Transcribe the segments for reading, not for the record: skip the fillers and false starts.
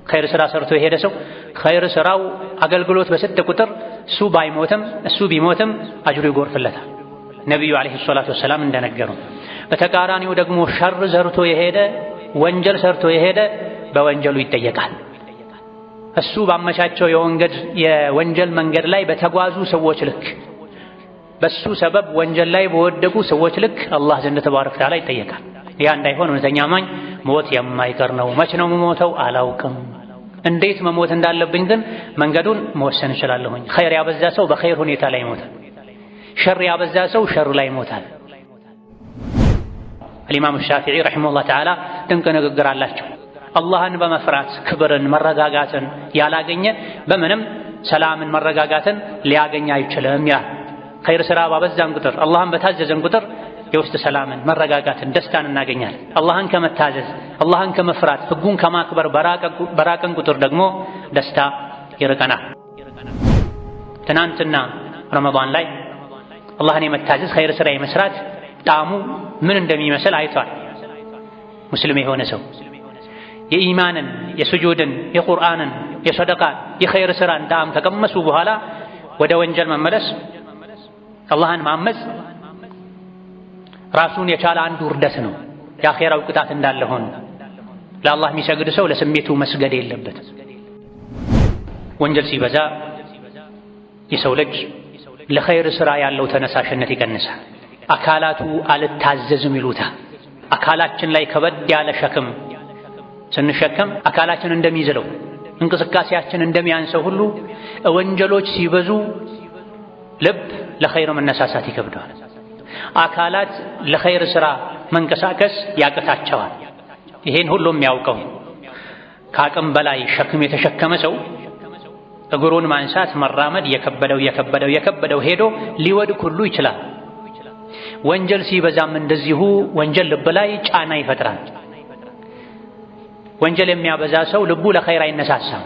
ኸይር ስራ ሰርቶ የሄደ ሰው ኸይር ስራው አገልግሎት በሰጠ ቁጥር እሱ ባይሞትም እሱ ቢሞትም አጅሩ ይጎርፍለታል። ነቢዩ عليه الصلاة والسلام እንደነገሩ። በተቃራኒው ደግሞ ሸር ዘርቶ የሄደ ወንጀል ሰርቶ የሄደ በወንጀሉ ይጠየቃል። እሱ ባመቻቸው የወንጀል መንገድ ላይ በተጓዙ ሰዎች ልክ በሱ ሰበብ ወንጀል ላይ በወደቁ ሰዎች ልክ አላህ ዘንድ تبارك وتعالى ይጠየቃል። ያ እንዳይሆን እውነተኛ አማኝ ሞት የማይቀር ነው። መች ነው የምሞተው አላውቅም፣ እንዴት መሞት እንዳለብኝ ግን መንገዱን መወሰን እችላለሁኝ። ኸይር ያበዛ ሰው በኸይር ሁኔታ ላይ ይሞታል። ሸር ያበዛ ሰው ሸር ላይ ይሞታል። አልኢማሙ ሻፊዒ رحمه الله تعالى ድንቅ ንግግር አላቸው። አላህን በመፍራት ክብርን መረጋጋትን ያላገኘ በምንም ሰላምን መረጋጋትን ሊያገኝ አይችልም ይላል። ኸይር ስራ ባበዛን ቁጥር አላህን በታዘዘን ቁጥር የውስጥ ሰላምን መረጋጋትን ደስታን እናገኛለን። አላህን ከመታዘዝ አላህን ከመፍራት ህጉን ከማክበር በራቀን ቁጥር ደግሞ ደስታ ይርቀናል። ትናንትና ረመዳን ላይ አላህን የመታዘዝ ኸይር ስራ የመስራት ጣዕሙ ምን እንደሚመስል አይቷል። ሙስሊም የሆነ ሰው የኢማንን የስጁድን የቁርአንን የሰደቃን የኸይር ስራን ጣዕም ከቀመሱ በኋላ ወደ ወንጀል መመለስ አላህን ማመፅ ራሱን የቻለ አንድ ውርደት ነው። የአኼራው ቅጣት እንዳለ ሆኖ ለአላህ የሚሰግድ ሰው ለስሜቱ መስገድ የለበትም። ወንጀል ሲበዛ የሰው ልጅ ለኸይር ስራ ያለው ተነሳሽነት ይቀንሳል። አካላቱ አልታዘዝም ይሉታል። አካላችን ላይ ከበድ ያለ ሸክም ስንሸከም አካላችን እንደሚዝለው እንቅስቃሴያችን እንደሚያንሰው ሁሉ ወንጀሎች ሲበዙ ልብ ለኸይር መነሳሳት ይከብደዋል። አካላት ለኸይር ስራ መንቀሳቀስ ያቅታቸዋል። ይሄን ሁሉም የሚያውቀው ከአቅም በላይ ሸክም የተሸከመ ሰው እግሩን ማንሳት መራመድ የከበደው የከበደው የከበደው ሄዶ ሊወድቅ ሁሉ ይችላል። ወንጀል ሲበዛም እንደዚሁ ወንጀል ልብ ላይ ጫና ይፈጥራል። ወንጀል የሚያበዛ ሰው ልቡ ለኸይር አይነሳሳም።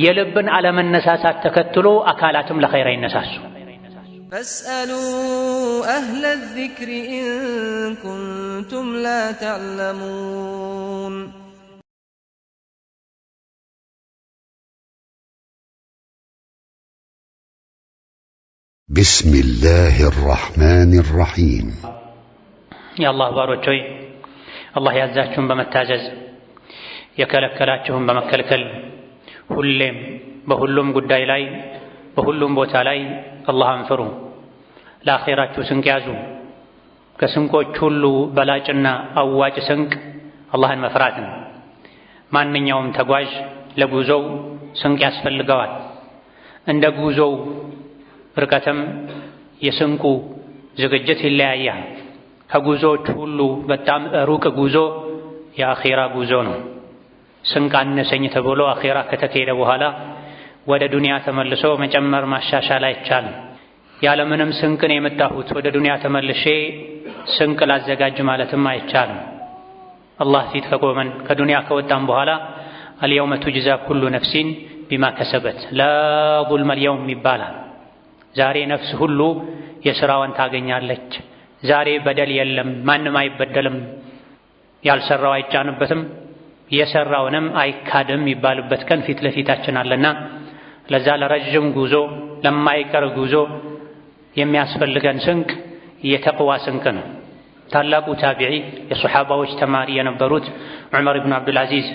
የልብን አለመነሳሳት ተከትሎ አካላትም ለኸይር አይነሳሱ። فاسألوا أهل الذكر إن كنتم لا تعلمون. بسم الله الرحمن الرحيم. የአላህ ባሮች ሆይ፣ አላህ ያዛችሁን በመታዘዝ የከለከላችሁን በመከልከል ሁሌም በሁሉም ጉዳይ ላይ በሁሉም ቦታ ላይ አላህን ፍሩ። ለአኼራችሁ ስንቅ ያዙ። ከስንቆች ሁሉ በላጭና አዋጭ ስንቅ አላህን መፍራት ነው። ማንኛውም ተጓዥ ለጉዞው ስንቅ ያስፈልገዋል። እንደ ጉዞው ርቀትም የስንቁ ዝግጅት ይለያያል። ከጉዞዎች ሁሉ በጣም ሩቅ ጉዞ የአኼራ ጉዞ ነው። ስንቅ አነሰኝ ተብሎ አኼራ ከተካሄደ በኋላ ወደ ዱንያ ተመልሶ መጨመር ማሻሻል አይቻልም። ያለምንም ስንቅን የመጣሁት ወደ ዱንያ ተመልሼ ስንቅ ላዘጋጅ ማለትም አይቻልም። አላህ ፊት ከቆመን ከዱንያ ከወጣን በኋላ اليوم تجزى كل نفس بما كسبت لا ظلم اليوم ይባላል። ዛሬ ነፍስ ሁሉ የሥራዋን ታገኛለች። ዛሬ በደል የለም፣ ማንም አይበደልም፣ ያልሰራው አይጫንበትም፣ የሰራውንም አይካድም የሚባልበት ቀን ፊት ለፊታችን አለና ለዛ ለረጅም ጉዞ ለማይቀር ጉዞ የሚያስፈልገን ስንቅ የተቅዋ ስንቅ ነው። ታላቁ ታቢዒ የሶሓባዎች ተማሪ የነበሩት ዑመር ኢብኑ አብዱልዓዚዝ